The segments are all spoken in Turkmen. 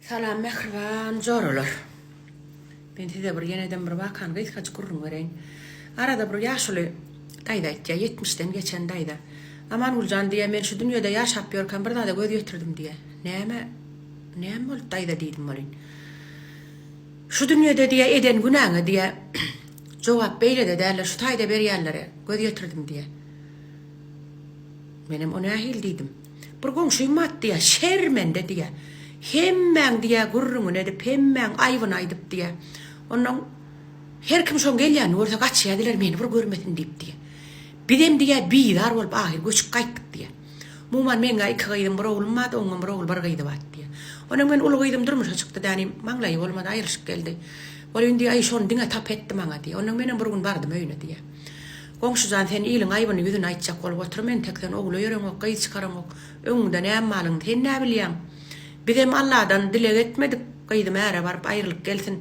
Salam mähriban joralar. Men size bir ýeneden bir wakany gysgajyk gürrüň bereýin. Arada bir ýaşuly daýza aýtýar, ýetmişden geçen daýza. Amangüljan diýýär, men şu dünýede ýaşap ýörkäm bir zada göz ýetirdim diýýär. Näme, näme boldy daýza diýdim welin. Şu dünýede diýýär, eden günäňe diýýär, jogap beýlede däldir, şu taýda berýänlere göz ýetirdim diýýär. Menem o nähili diýdim. Bir goňşym bar diýýär, şermende diýýär. Hemmäň diýýär gürrüňini edip, hemmäň aýbyny aýdyp diýýär. Onnoň her kim şoň gelýänini görse gaçýar diýler, meni bir görmesin diýip diýýär. Bizem diýýär bizar bolup ahyr göçüp gaýtdyk diýýär. Umuman meňňä iki gyzym, bir oglum bardy, oňňam bir ogul, bir gyzy bardy diýýär. Onnoň men uly gyzym durmuşa çykdy dänim, maňlaýy bolmady, aýrylyşyp geldi. Ol indi aý şony diňe tap etdi maňa diýýär. Onnoň menem bir gün bardym öýüne diýýär. Goňşujan sen iliň aýbyny ýüzüne aýtjak bolup oturma entek sen ogul öýereňok gyz çykaraňok öňüňde näme balyny sen näbilýäň bizem Alladan dileg etmedik gyzym äre baryp aýrylyp gelsin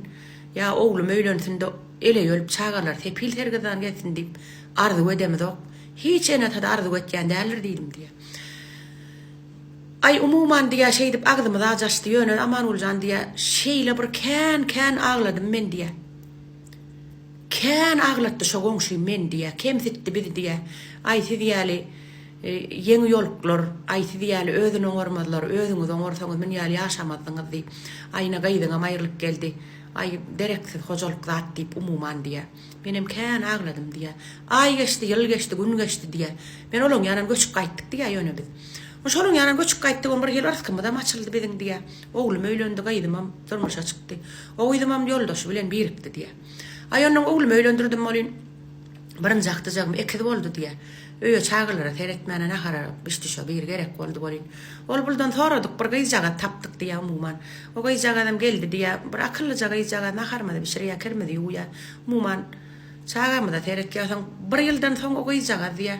ýa oglum öýlensinde eleý ölüp çagalar sepil sergezdan gezsin diýip arzuw edemizok hiç ene atada arzuw etýän däldir diýdim diýýä Aý umuman diýýä şeýdip agzymyz ajaşdy ýöne Amangüljan diýýä şeýle bir kän kän agladym men diýýä. Kän aglatdy şo goňşym meni diýýä, kemsitdi bizi diýýä. Aý siz ýaly ýeňi ýoluklar, aý siz ýaly özüni oňarmazlar, özüňiz oňarsaňyz mün ýaly ýaşamazdyňyz diýip. Aý ine gyzyňam aýrylyp geldi. Aý dereksiz hojalyk zat diýip umuman diýýä. Menem kän agladym diýýä. Aý geçdi, ýyl geçdi, gün geçdi diýýä. Men olaň ýanam göçüp gaýtdyk diýýä ýöne biz. Şolaň ýanam göçüp gaýtdygam bir hili yrsgymyzam açyldy biziň diýýä. Oglum öýlendi, gyzymam durmuşa çykdy. O gyzymam ýoldaşy bilen birikdi diýýä. Aý onnoň oglumy öýlendirdim welin, birinji agtyjagym ekiz boldy diýýä. Öýe çagalara seretmäne nahara bişdi şo biri gerek boldy welin. Ol buldan soradyk bir gyzjagaz tapdyk diýýä umuman. O gyzjagazam geldi diýýä. Bir akyllyja gyzjagaz naharymyzy bişirýä, kirimizi ýuwýa. Umuman çagamyza seretýä. Soň bir ýyldan soň o gyzjagaz diýýä,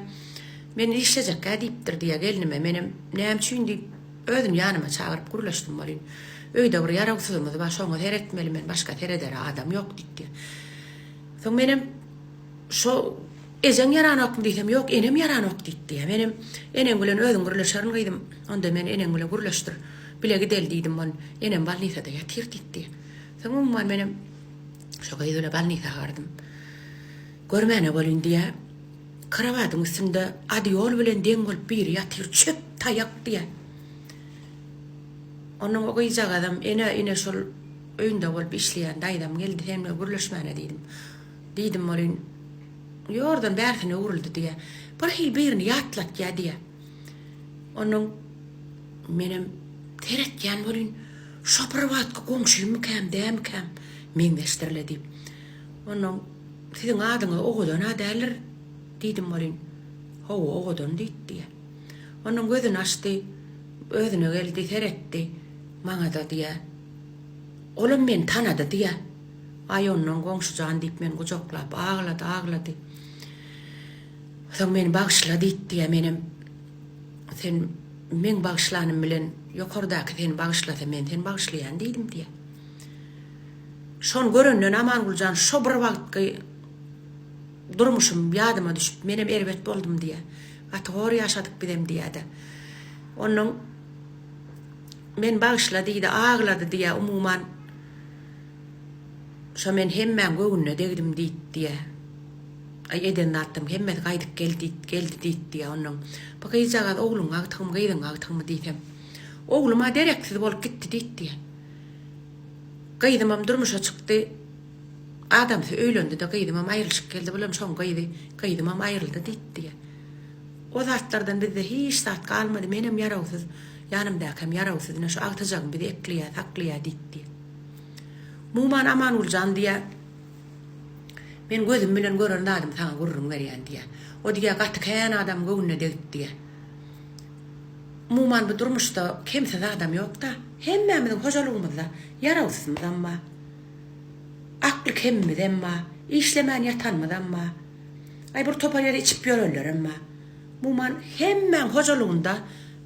Men işlejekgä diýipdir diýýä gelnime. Menem näme üçin diýip Özüni ýanyma çagyryp gürleşdim welin, öýde bir ýarawsyzymyz bar, şoňa seretmeli men, başga seredere adam ýok diýipdi. Soň menem şo ejeň ýaranokmy diýsem, ýok, enem ýaranok diýipdi. Menem eneň bilen özüň gürleşerin gyzym, onda meni eneň bilen gürleşdir, bile gideli diýdim. Ol enem balnisada ýatyr diýipdi. Soň umuman menem şo gyz bile balnisa bardym. Görmäne welin diýýär, Krowadyň üstünde adýol bilen deň bolup biri ýatyr, çöp taýak diýýär. Onuň o gyzjagazam ene ine şol öýünde bolup işleýän daýzam geldi sen bilen gürleşmäne diýdim. Diýdim welin ýordan bärsine öwrüldi diýýär. Bir hili birini ýatlatýar diýýär. Onuň menem seretýän welin şo bir wagtky goňşymmykäm dämikäm meňzeşdirle diýip. Onnoň Siziň adyňyz Owadan-a däldir? diýdim welin, Hawa, Owadan diýdi diýýär. Onnoň gözüni açdy, özüne geldi, seretdi, maňa-da diýýär. Olam meni tanady diýýär. Aý, onnoň goňşy jan diýip meni gujaklap aglady, aglady. Soň meni bagyşla diýdi diýýär. Menem Sen meň bagyşlanym bilen ýokardaky seni bagyşlasa, men seni bagyşlaýan diýdim diýýär. Şony görenden Amangüljan şo bir wagtky durmuşym ýadyma düşüp, menem erbet boldum diýýär. Gaty hor ýaşadyk bizem diýýär-de. Onnoň men bagyşla diýdi, aglady diýýär, umuman şo men hemmäň göwnüne degdim diýdi diýýär. Aý eden zatlaryň hemmesi gaýdyp geldi, geldi diýdi diýýär. Onnoň bu gyzjagaz ogluň agtygymy, gyzyň agtygymy diýsem, oglum-a dereksiz bolup gitdi diýdi diýýär. Gyzymam durmuşa çykdy. Adamsy öýlendi-de gyzymam aýrylyşyp geldi. Bulam şoň gyzy. Gyzymam aýryldy diýdi diýýär. O zatlardan bizde hiç zat galmady. Menem ýarawsyz, ýanymdaky hem ýarawsyz. Ine şu agtyjagym bizi ekleýär, saklaýar diýdi diýýär. Umuman Amangüljan diýýär, Men gözüm bilen gören zadymy saňa gürrüň berýän diýýär. O diýýär gaty kän adamyň göwnüne degip diýýär. Umuman bu durmuşda kemsiz adam ýokda. Hemmämiziň hojalygymyzda ýarawsyzymyzam bar. Akly kemimizem bar. Işlemän ýatanymyzam bar. Aý bir topar ýerde içip ýörenlerem bar. Umuman hemmäň hojalygynda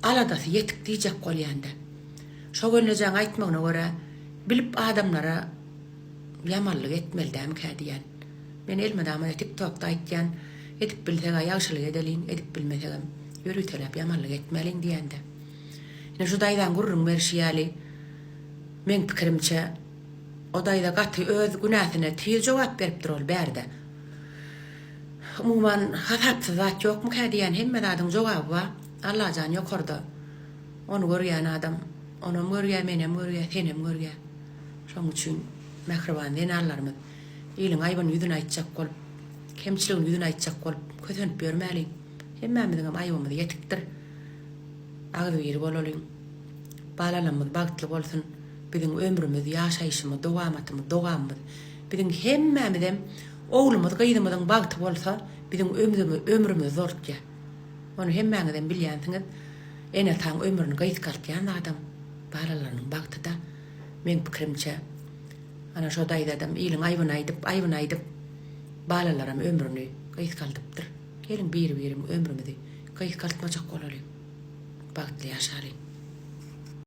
aladasy ýetik diýjek bolýanda. Şo gelnejäň aýtmagyna görä bilip adamlara ýamanlyk etmeli dämikä diýýän. Men elmydama tiktokda aýtýan, edip bilseg-ä ýagşylyk edeliň, edip bilmesegem ýöriteläp ýamanlyk etmäliň diýende. Ine şu daýzaň gürrüň berşi ýaly. Meň pikirimçe, o daýza gaty öz günäsine tiz jogap beripdir ol bärde. Umuman, hasapsyz zat ýokmuka diýýän hemme zadyň jogaby bar. Allajan ýokarda. Ony görýän adam onam görýär, menem görýär, senem görýär. Şonuň üçin mähriban zenanlarymyz iliň aýbyny ýüzüne aýtjak bolup, kemçiligini ýüzüne aýtjak bolup kösenip ýörmäliň. Hemmämiziňem aýbymyz ýetikdir. Agzybir bolalyň. Balalarymyz bagtly bolsun. Biziň ömrümiz, ýaşaýşymyz, dowamatymyz, dowamymyz. Biziň hemmämizem oglumyz, gyzymyzyň bagty bolsa, biziň ömrümiz uzaltýar. Ony hemmäňizem bilýänsiňiz. Ene-ataň ömrüni gysgaltýan zadam balalarynyň bagty-da. Meň pikirimçe, ana şo daýzadam iliň aýbyny aýdyp, aýbyny aýdyp, balalaram ömrüni gysgaldypdyr. Geliň biri-birimiň ömrümizi gysgaltmajak bolalyň. Bagtly ýaşalyň.